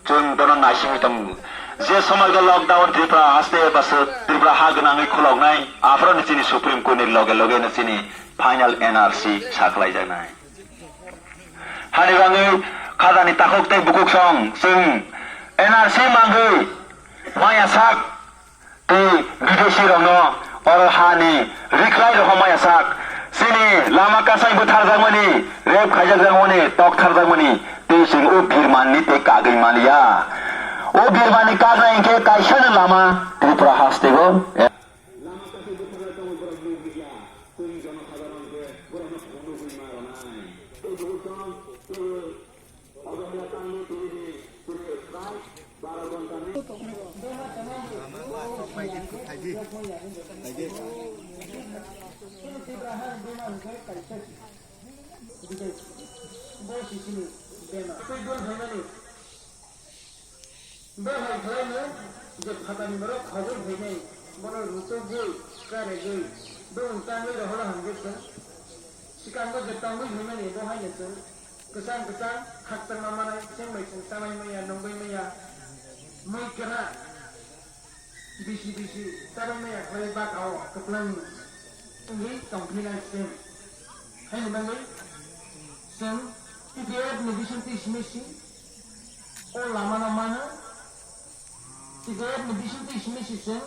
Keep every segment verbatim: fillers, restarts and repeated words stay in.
Chwng bono naisingwi tongo. Je somogo lockdown Tripura haste bwswk Tripura ha gwnangwi khuloknai, aphoroni chini Supreme Court ni loge loge no chini final N R C sakhlaijaknai. Hani bangwi khajani takhuk tei bukhuk song chwng N R C mangwi maya sak tei bidesi rokno oro hani rikhlai rokno maya sak. Chini lama kasai bwtharjakmani, rep khaijakjakmani, toktharjakmani tei chwng o birmanni tei kagwi maliya. O birmanni kagnai hinkhe kaisano lama Tripura hasteo. Bo hai khlaino je phatani borok khogwi phainai, bono rutugwi, karegwi, bwrwng tangwi rohorna hwnkhe chwng swkango je tongwi phaimani bo haino chwng kwchang kwchang khakchangma manai, chwng bai chwng chanai manya, nungwi manya, mui kwna, bisi bisi chanai manya khlai baka o kwplangni wngwi tongphinai chwng. Haini bagwi chwng T P F ni bisingtwi simi si o lamano mano. T P F ni bisingtwi simi si chwng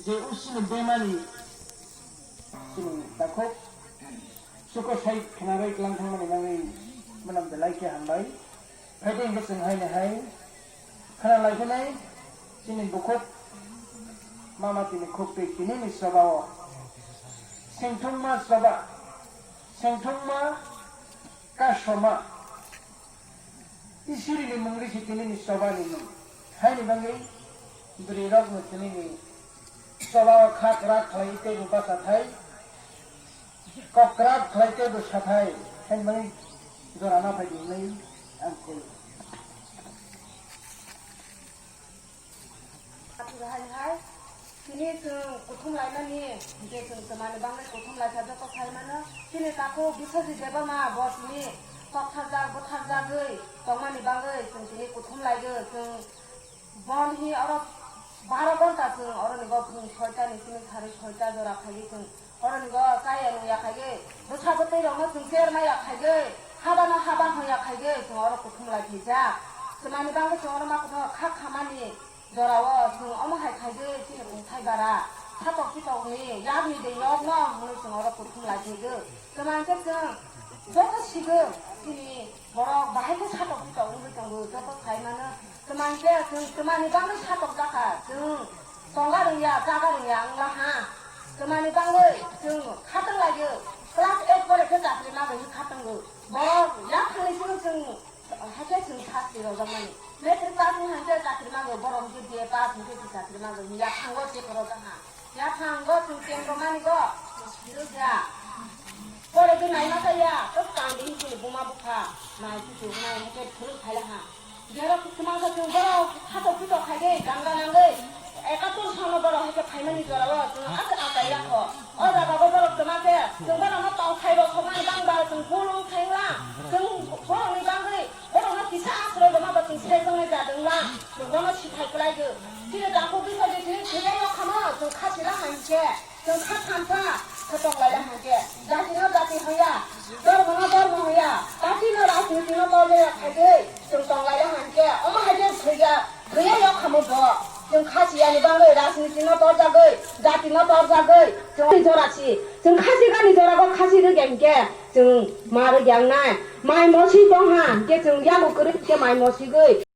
je usini bemani chwng takhuk suko sai khnarwi klang thangmani bagwi mwnam belai khe hambai. Phaidi hwnkhe chwng haini hai khna lai phinai chini bukhuk mama tini khuk twi tini ni choba o sengthokma choba, sengthokma kasoma, Iswrwini mung ri si tini ni choba ni mung. Haini bagwi bwrwi rok no tini ni choba o kha kwrak khlai tei bo basa thai. Kok kwrak khlai tei bo sathai, hai mani jora ma phai di hwnwi ang koi. Hai hai, tini chwng kuthum laimani, je chwng twmani bagwi kuthum laikha joto sai mano. Tini takhuk Biswajit Debbarma bo tini koktharjak bwtharjagwi tongmani bagwi chwng tini kuthum laigo. Chwng Bon hi oro baro ghonta chwng oroni go phung soita ni simi sari soita jora khaigwi chwng oroni go chaya nungya khaigwi bwsa bwtwi rokno chwng cher maya khaigwi habano haba hoya khaigwi chwng oro kuthum lai phaijak. Swmani bagwi chwng oro ma kuno kha khamani jorao chwng omo hai khaigwi chini kungthai bara satok pitokni yakni de yokno hwnwi chwng oro kuthum lai phaigwi. Kwmang khe chwng joto sigo chini borok bahai khe satok pitok wngwi tongo, joto sai mano. Kwmang khe chwng twmani bagwi satok jakha, chwng tonga rwngya, jaga rwngya wngla ha. Twmani bagwi chwng khatang laio, class eight pore khe chakri magwi khatango. Borok yaphangni simi chwng hakhe chwng sasti rojakmani. Matric pass wngkha khe chakri magwi, borok hwnkhe B A pass wngkhe chwng chakri magwi, yaphango check rwjak ha. Yaphango chwng cheng rwmani go, ya. Pore de naima chaya, to kandi hinwi buma bupha, nai chuchu nai hake phuru khaila ha. Berok kwmang khe chwng borok khato pito khai de, ganga nangwi, ekatur sono borok hake phaimani jorao chwng asa asa yakho. O jaga go borok kwmang khe, chwng borok no tong khai rok hokmani bang ba chwng bulung khai la, chwng borok ni bangwi, borok no kisa asroi rwma ba chwng sejong nai jadwng la, chwng bono siphai kwlai do. Chini dangkho bisa de chini thwiya yakhamo, chwng khachila hai khe. Chwng kha thansa khe tong lai hwn khe, jati no jati hwn ya, dhormo no dhormo hwn ya, party no rajniti no tol ya khai de, chwng tong lai hwn khe, omo hai khe thwiya, thwiya yok hamo bo. Chwng khasi yani bagwi rajniti no tor jagwi, jati no tor jagwi, chwng jora si, chwng khasi gani jora go khasi rwgya hwn khe, chwng ma rwgya wngnai, mai mosi tong ha, hwn khe chwng yago kwrwi hwn khe mai mosi gwi.